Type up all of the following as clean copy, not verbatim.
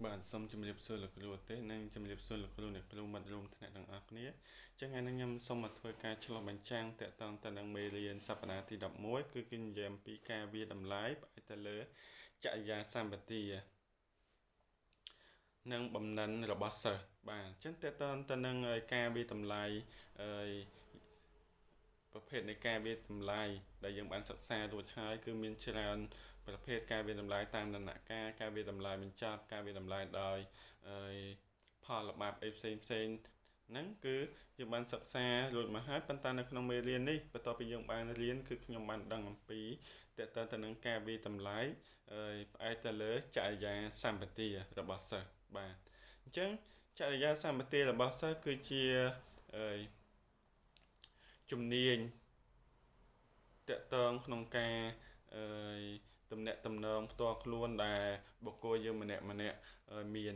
បាទសូមជម្រាបសួរលោកគ្រូទេនិងជម្រាបសួរលោកគ្រូអ្នកគ្រូមិត្តរួមថ្នាក់ទាំងអស់គ្នា។ចឹងថ្ងៃនេះខ្ញុំសូមមកធ្វើការឆ្លុះបញ្ចាំងតាក់ទងទៅនឹងមេរៀនសប្តាហ៍ទី11គឺគេនិយាយអំពីការវាយតម្លៃផ្អែកទៅលើចរិយាសម្បទានិងបំណិនរបស់សិស្សបាទអញ្ចឹងតើតទៅនឹងការវាយតម្លៃអឺប្រភេទនៃការវាយតម្លៃដែលយើងបានសិក្សារួចហើយគឺមានច្រើនប្រភេទការវាយតម្លៃតាមដំណាក់កាលការវាយតម្លៃបញ្ចប់ការវាយតម្លៃដោយផលល្បាប់អីផ្សេងផ្សេងហ្នឹងគឺយើងបានសិក្សារួចមកហើយប៉ុន្តែនៅក្នុងមេរៀននេះបន្ទាប់ពីយើងបានរៀនគឺខ្ញុំបានដឹងអំពីតើតើទៅនឹងការវាយតម្លៃផ្អែកទៅលើចរិយាសម្បទារបស់សិស្សបាទអញ្ចឹងចរិយាសម្បទារបស់សិស្សគឺជាជំនាញតកតងក្នុងការអឺទំនាក់ទំនងផ្ទាល់ខ្លួនដែលបុគ្គលយើងម្នាក់ម្នាក់មាន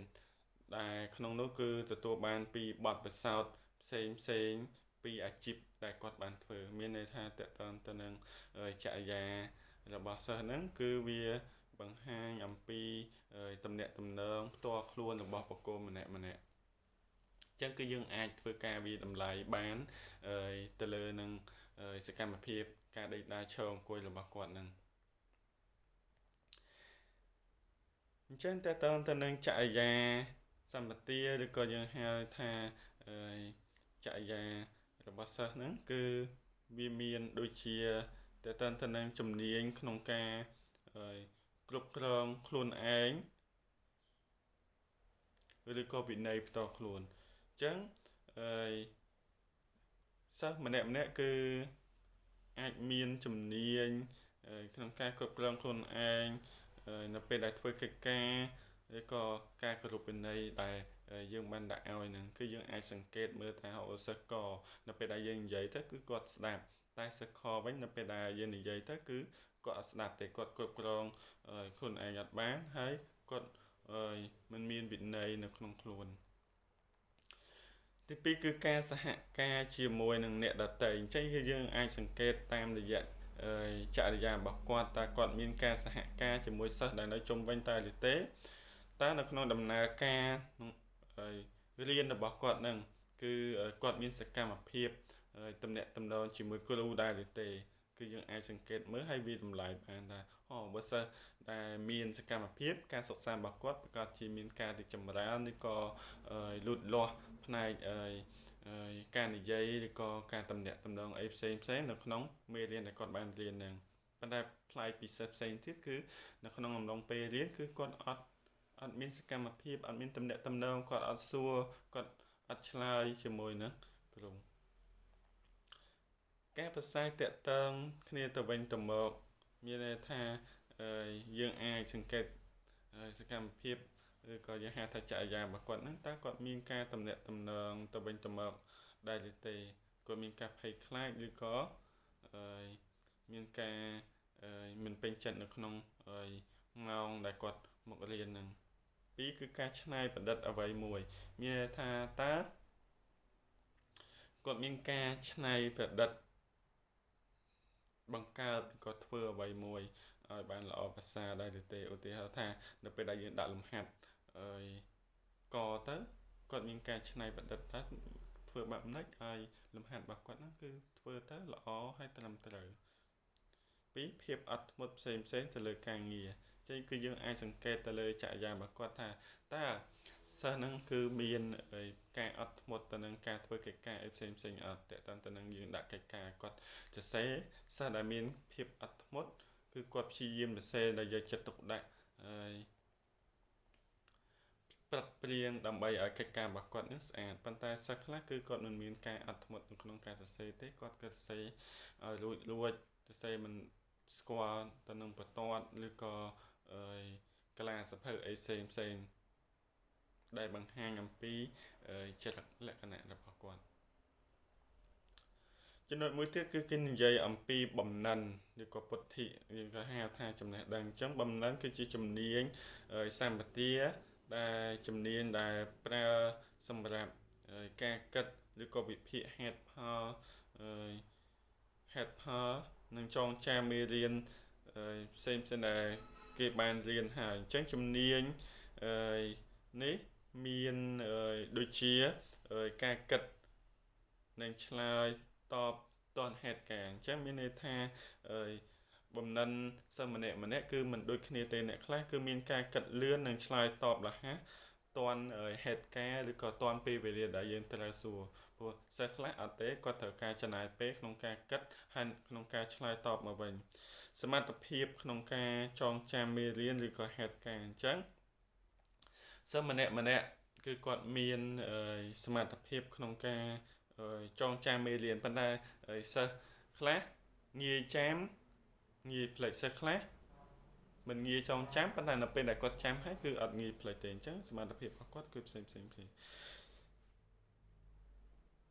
ដែលក្នុងនោះគឺទទួលបានពីបទពិសោធន៍ផ្សេងផ្សេងពីអាជីពដែលគាត់បានធ្វើមានន័យថាតកតងទៅនឹងចរិយារបស់សិស្សហ្នឹងគឺវាបង្ហាញអំពីទំនាក់ទំនងផ្ទាល់ខ្លួនរបស់បុគ្គលម្នាក់ម្នាក់ចឹងគឺយើងអាចធ្វើការវាយតម្លៃបានទៅលើនឹងសកម្មភាពការដេកដើរឈរអង្គុយរបស់គាត់នឹងអញ្ចឹងតើតើទៅនឹងចរិយាសម្បទាឬក៏យើងហៅថាចរិយារបស់សិស្សហ្នឹងគឺវាមានដូចជាតើតើទៅនឹងជំនាញក្នុងការគ្រប់គ្រងខ្លួនឯងឬក៏វិន័យផ្ទាល់ខ្លួនអញ្ចឹងអឺសិស្សម្នាក់ម្នាក់គឺអាចមានជំនាញក្នុងការគ្រប់គ្រងខ្លួនឯងនៅពេលដែលធ្វើកិច្ចការឬក៏ការគោរពវិន័យដែលយើងបានដាក់ឲ្យហ្នឹងគឺយើងអាចសង្កេតមើលថាអូសិស្សកនៅពេលដែលយើងនិយាយទៅគឺគាត់ស្ដាប់តែសិស្សខវិញនៅពេលដែលយើងនិយាយទៅគឺគាត់អត់ស្ដាប់ទេគាត់គ្រប់គ្រងខ្លួនឯងអត់បានហើយគាត់មិនមានវិន័យនៅក្នុងខ្លួនទី2គឺការសហការជាមួយនឹងអ្នកដទៃអញ្ចឹងគឺយើងអាចសង្កេតតាមរយៈចរិយារបស់គាត់តើគាត់មានការសហការជាមួយសិស្សដែលនៅជុំវិញតើឬទេតើនៅក្នុងដំណើរការរៀនរបស់គាត់នឹងគឺគាត់មានសកម្មភាពទំនាក់ទំនងជាមួយគ្រូដែរឬទេគឺយើងអាចសង្កេតមើលហើយវាតម្លៃបានថាអូបើសិស្សដែលមានសកម្មភាពការសិក្សារបស់គាត់ប្រកាសជាមានការរីកចម្រើនឬក៏លូតលាស់ផ្នែកការនិយាយឬក៏ការតំណាក់តំណងអីផ្សេងផ្សេងនៅក្នុងមេរៀនដែលគាត់បានរៀនហ្នឹងប៉ុន្តែប្លែកពីសិស្សផ្សេងទៀតគឺនៅក្នុងអំឡុងពេលរៀនគឺគាត់អត់មានសកម្មភាពអត់មានតំណាក់តំណងគាត់អត់សួរគាត់អត់ឆ្លើយជាមួយនឹងគ្រូការប្រស័យតាក់ទងគ្នាទៅវិញទៅមកមានន័យថាយើងអាចសង្កេតសកម្មភាពឬក៏យើងហៅថាចរិយារបស់គាត់ហ្នឹងតើគាត់មានការតំណាក់តំណងទៅវិញទៅមកដែរឬទេគាត់មានការភ័យខ្លាចឬក៏មានការមិនពេញចិត្តនៅក្នុងម៉ោងដែលគាត់មករៀនហ្នឹងពីរគឺការច្នៃប្រឌិតអ្វីមួយមានន័យថាតើគាត់មានការច្នៃប្រឌិតបង្កើតក៏ធ្វើអ្វីមួយឲ្យបានល្អប្រសើរដែរឬទេឧទាហរណ៍ថានៅពេលដែលយើងដាក់លំហាត់អើយកទៅគាត់មានការច្នៃប្រឌិតថាធ្វើបែបម៉េចឲ្យលំហាត់របស់គាត់ហ្នឹងគឺធ្វើទៅល្អហើយត្រឹមត្រូវពីរភាពអត់ធ្មត់ផ្សេងផ្សេងទៅលើការងារចឹងគឺយើងអាចសង្កេតទៅលើចរិយារបស់គាត់ថាតើសិស្សហ្នឹងគឺមានការអត់ធ្មត់ទៅនឹងការធ្វើកិច្ចការអីផ្សេងផ្សេងអត់តើទៅនឹងយើងដាក់កិច្ចការគាត់សរសេរសិស្សដែលមានភាពអត់ធ្មត់គឺគាត់ព្យាយាមសរសេរដោយយកចិត្តទុកដាក់ហើយប្រឹកព្រៀងដើម្បីឲ្យកិច្ចការរបស់គាត់នឹងស្អាតប៉ុន្តែសិស្សខ្លះគឺគាត់មិនមានការអត់ធ្មត់នៅក្នុងការសរសេរទេគាត់ក៏សរសេរឲ្យរួចរួចសរសេរមិនស្គាល់ទៅនឹងបន្ទាត់ឬក៏កលាសភៅអីផ្សេងផ្សេងដែលបង្ហាញអំពីចរិតលក្ខណៈរបស់គាត់ចំណុចមួយទៀតគឺគេនិយាយអំពីបំណិនឬក៏ពុទ្ធិយើងក៏ហៅថាចំណេះដឹងអញ្ចឹងបំណិនគឺជាជំនាញសម្បទាដែលជំនាញដែលប្រើសម្រាប់ការគិតឬក៏វិភាគហេតុផលហេតុផលនិងចងចាំមេរៀនផ្សេងផ្សេងដែលគេបានរៀនហើយអញ្ចឹងជំនាញ នេះមានដូចជាការគិតនិងឆ្លើយតបទាន់ហេតុការណ៍អញ្ចឹងមានន័យថាបំណិនសិស្សម្នាក់ម្នាក់គឺមិនដូចគ្នាទេអ្នកខ្លះគឺមានការគិតលឿននិងឆ្លើយតបរហ័សទាន់ហេតុការណ៍ឬក៏ទាន់ពេលវេលាដែលយើងត្រូវសួរព្រោះសិស្សខ្លះអត់ទេគាត់ត្រូវការចំណាយពេលក្នុងការគិតហើយក្នុងការឆ្លើយតបមកវិញសមត្ថភាពក្នុងការចងចាំមេរៀនឬក៏ហេតុការណ៍អញ្ចឹងសិស្សម្នាក់ម្នាក់គឺគាត់មានសមត្ថភាពក្នុងការចងចាំមេរៀនប៉ុន្តែសិស្សខ្លះងាយចាំងាយភ្លេចសិស្សខ្លះមិនងាយចងចាំប៉ុន្តែនៅពេលដែលគាត់ចាំហើយគឺអត់ងាយភ្លេចទេអញ្ចឹងសមត្ថភាពរបស់គាត់គឺផ្សេងផ្សេងគ្នា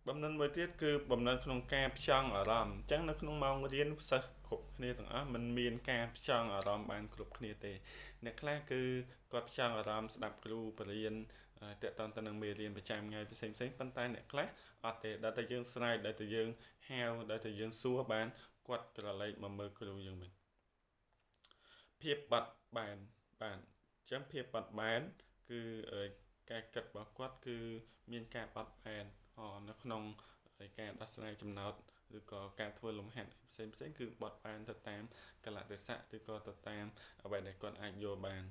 បំណិនមួយទៀតគឺបំណិនក្នុងការផ្ចង់អារម្មណ៍អញ្ចឹងនៅក្នុងម៉ោងរៀនសិស្សគ្រប់គ្នាទាំងអស់មិនមានការផ្ចង់អារម្មណ៍បានគ្រប់គ្នាទេអ្នកខ្លះគឺគាត់ផ្ចង់អារម្មណ៍ស្ដាប់គ្រូបរៀនតកតងទៅនឹងមេរៀនប្រចាំថ្ងៃផ្សេងផ្សេងប៉ុន្តែអ្នកខ្លះអត់ទេដល់តែយើងស្រែកដល់តែយើងហៅដល់តែយើងសួរបានគាត់ក្រឡេកមកមើលគ្រូយើងវិញភាពបាត់បែនបាទអញ្ចឹងភាពបាត់បែនគឺការគិតរបស់គាត់គឺមានការបាត់បែននៅក្នុងការដោះស្រាយចំណោទឬក៏ការធ្វើលំហាត់ផ្សេងផ្សេងគឺបត់បែនទៅតាមកលៈទេសៈឬក៏ទៅតាមអ្វីដែលគាត់អាចយល់បាន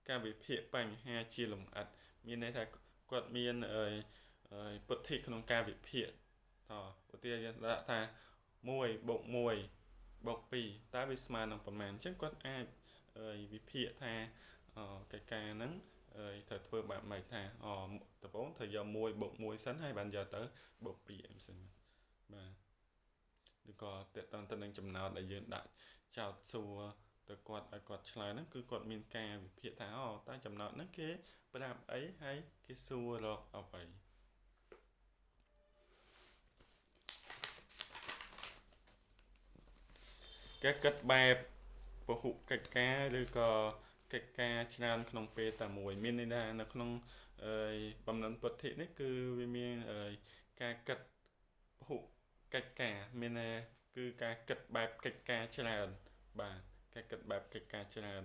ការវិភាគបញ្ហាជាលម្អិតមានន័យថាគាត់មានពុទ្ធិក្នុងការវិភាគតឧទាហរណ៍យើងដាក់ថា1បូក1បូក2តើវាស្មើនឹងប្រមាណអញ្ចឹងគាត់អាចវិភាគថាកិច្ចការហ្នឹងត្រូវធ្វើបែបម៉េចថាដំបូងត្រូវយក1បូក1សិនហើយបានយកទៅបូក2អីផ្សេងបាទឬក៏តកតងទៅនឹងចំណោទដែលយើងដាក់ចោតសួរទៅគាត់ឲ្យគាត់ឆ្លើយហ្នឹងគឺគាត់មានការវិភាគថាតើចំណោទហ្នឹងគេប្រាប់អីហើយគេសួររកអ្វីគេគិតបែបពហុកិច្ចការឬក៏កិច្ចការច្រើនក្នុងពេលតែមួយមានន័យថានៅក្នុងបំណិនពុទ្ធិនេះគឺវាមានការគិតពហុកិច្ចការមានន័យគឺការគិតបែបកិច្ចការច្រើនបាទការគិតបែបកិច្ចការច្រើន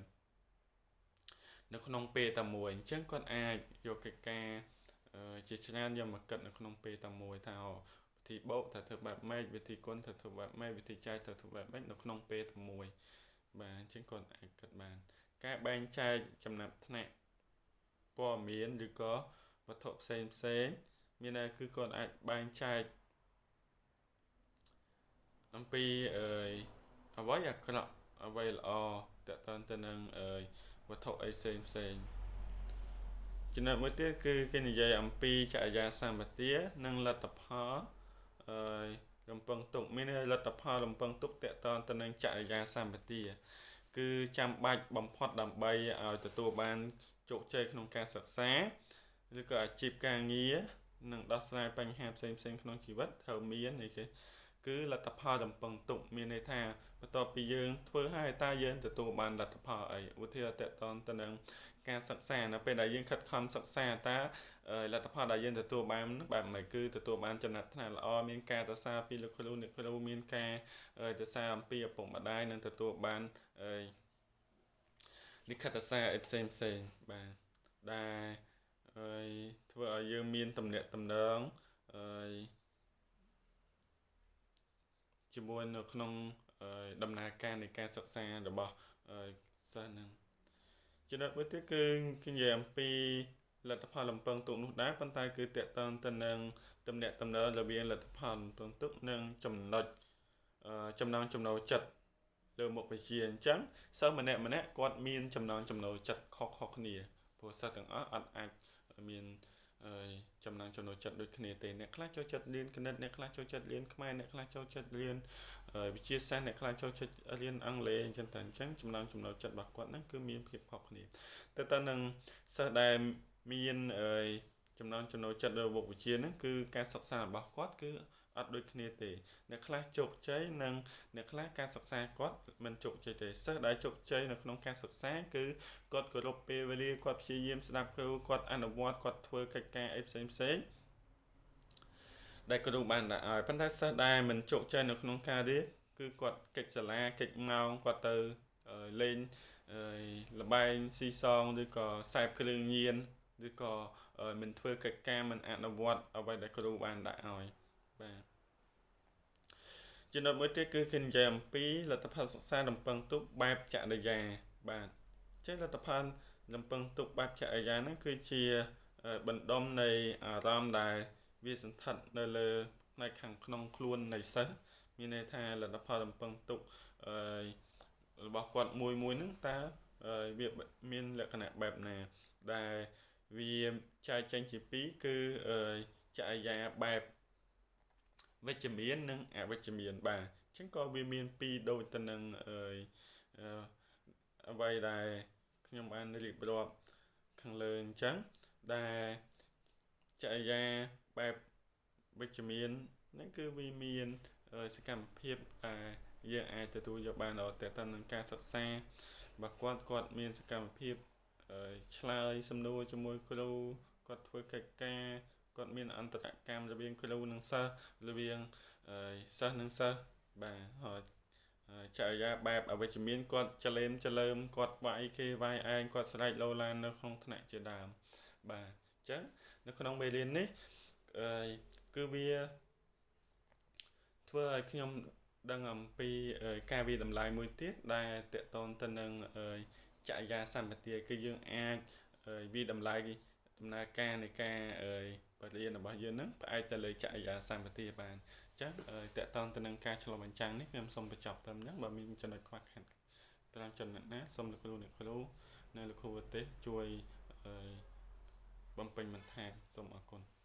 នៅក្នុងពេលតែមួយអញ្ចឹងគាត់អាចយកកិច្ចការជាច្រើនយកមកគិតនៅក្នុងពេលតែមួយថាវិធីបូកត្រូវធ្វើបែបម៉េចវិធីគុណត្រូវធ្វើបែបម៉េចវិធីចែកត្រូវធ្វើបែបម៉េចនៅក្នុងពេលតែមួយបាទអញ្ចឹងគាត់អាចគិតបានការបែងចែកចំណាត់ថ្នាក់ព័ត៌មានឬក៏វត្ថុផ្សេងផ្សេងមានន័យគឺគាត់អាចបែងចែកអំពីអ្វីអាក្រក់អ្វីល្អតកតងទៅនឹងវត្ថុអីផ្សេងផ្សេងចំណុចមួយទៀតគឺគេនិយាយអំពីចរិយាសម្បទានិងលទ្ធផលរំពឹងទុកមានលទ្ធផលរំពឹងទុកតកតងទៅនឹងចរិយាសម្បទាគឺចាំបាច់បំផុតដើម្បីឲ្យទទួលបានជោគជ័យក្នុងការសិក្សាឬក៏អាជីពការងារនិងដោះស្រាយបញ្ហាផ្សេងផ្សេងក្នុងជីវិតត្រូវមានអីគេគឺលទ្ធផលរំពឹងទុកមានន័យថាបន្ទាប់ពីយើងធ្វើហើយតើយើងទទួលបានលទ្ធផលអីឧទាហរណ៍តកតងទៅនឹងការសិក្សានៅពេលដែលយើងខិតខំសិក្សាតើលទ្ធផលដែលយើងទទួលបានបែបម៉េចគឺទទួលបានចំណាត់ថ្នាក់ល្អមានការសរសើរពីលោកគ្រូអ្នកគ្រូមានការសរសើរអំពីឪពុកម្ដាយនិងទទួលបានលិខិតសារអីផ្សេងផ្សេងបាទដែលធ្វើឲ្យយើងមានទំនាក់ទំនងជាមួយនៅក្នុងដំណើរការនៃការសិក្សារបស់សិស្សហ្នឹងចំណុចមួយទៀតគឺគេនិយាយអំពីលទ្ធផលរំពឹងទុកនោះដែរប៉ុន្តែគឺតកតងទៅនឹងទំនាក់ទំនងរវាងលទ្ធផលរំពឹងទុកនិងចំណុចចំណងចំណូលចិត្តលើមុខវិជ្ជាអញ្ចឹងសិស្សម្នាក់ម្នាក់គាត់មានចំណងចំណូលចិត្តខុសៗគ្នាព្រោះសិស្សទាំងអស់អត់អាចមានចំណងចំណូលចិត្តដូចគ្នាទេអ្នកខ្លះចូលចិត្តរៀនគណិតអ្នកខ្លះចូលចិត្តរៀនខ្មែរអ្នកខ្លះចូលចិត្តរៀនវិទ្យាសាស្ត្រអ្នកខ្លះចូលចិត្តរៀនអង់គ្លេសអញ្ចឹងតែអញ្ចឹងចំណងចំណូលចិត្តរបស់គាត់ហ្នឹងគឺមានភាពខុសគ្នាទៅទៅនឹងសិស្សដែលមានចំណងចំណូលចិត្តលើមុខវិជ្ជាហ្នឹងគឺការសិក្សារបស់គាត់គឺអត់ដូចគ្នាទេអ្នកខ្លះជោគជ័យនិងអ្នកខ្លះការសិក្សាគាត់មិនជោគជ័យទេសិស្សដែលជោគជ័យនៅក្នុងការសិក្សាគឺគាត់គោរពពេលវេលាគាត់ព្យាយាមស្ដាប់គ្រូគាត់អនុវត្តគាត់ធ្វើកិច្ចការអីផ្សេងផ្សេងដែលគ្រូបានដាក់ឲ្យប៉ុន្តែសិស្សដែលមិនជោគជ័យនៅក្នុងការរៀនគឺគាត់កិច្ចសាលាកិច្ចម៉ោងគាត់ទៅលេង លបែងស៊ីសងឬក៏សែបគ្រឿងញៀនឬក៏មិនធ្វើកិច្ចការមិនអនុវត្តអ្វីដែលគ្រូបានដាក់ឲ្យបាទចំណុចមួយទៀតគឺគេនិយាយអំពីលទ្ធផលសិក្សារំពឹងទុកបែបចរិយាបាទចឹងលទ្ធផលរំពឹងទុកបែបចរិយាហ្នឹងគឺជាបណ្ដុំនៃអារម្មណ៍ដែលវាសន្ធិដ្ឋនៅលើផ្នែកខាងក្នុងខ្លួននៃសិស្សមានន័យថាលទ្ធផលរំពឹងទុករបស់គាត់មួយមួយហ្នឹងតើវាមានលក្ខណៈបែបណាដែលវាចែកចេញជាពីរគឺចរិយាបែបវិជ្ជមាននិងអវិជ្ជមានបាទអញ្ចឹងក៏វាមានពីរដូចទៅនឹងអ្វីដែលខ្ញុំបានរៀបរាប់ខាងលើអញ្ចឹងដែលចរិយាបែបវិជ្ជមានហ្នឹងគឺវាមានសកម្មភាពដែលយើងអាចទទួលយកបានដល់តទៅនឹងការសិក្សាបើគាត់គាត់មានសកម្មភាពឆ្លើយសំណួរជាមួយគ្រូគាត់ធ្វើកិច្ចការគាត់មានអន្តរកម្មរវាងគ្រូនិងសិស្សរវាងសិស្សនិងសិស្សបាទហើយចរិយាបែបអវិជ្ជមានគាត់ចលេមចលើមគាត់វាយគេវាយឯងគាត់ស្រែកលោឡាននៅក្នុងថ្នាក់ជាដើមបាទអញ្ចឹងនៅក្នុងមេរៀននេះគឺវាធ្វើឲ្យខ្ញុំដឹងអំពីការវាតម្លៃមួយទៀតដែលតកតនទៅនឹងចរិយាសម្បទាគឺយើងអាចវាតម្លៃដំណើរការនៃការបរៀនរបស់យើងនឹងផ្អែកទៅលើចរិយាសម្បទាបានអញ្ចឹងតកតនទៅនឹងការឆ្លុះបញ្ចាំងនេះខ្ញុំសូមបញ្ចប់ត្រឹមហ្នឹងបើមានចំណុចខ្វះខាតត្រង់ចំណុចណាសូមលោកគ្រូអ្នកគ្រូនិងលោកគ្រូប្រទេសជួយបំពេញបន្ថែមសូមអរគុណ។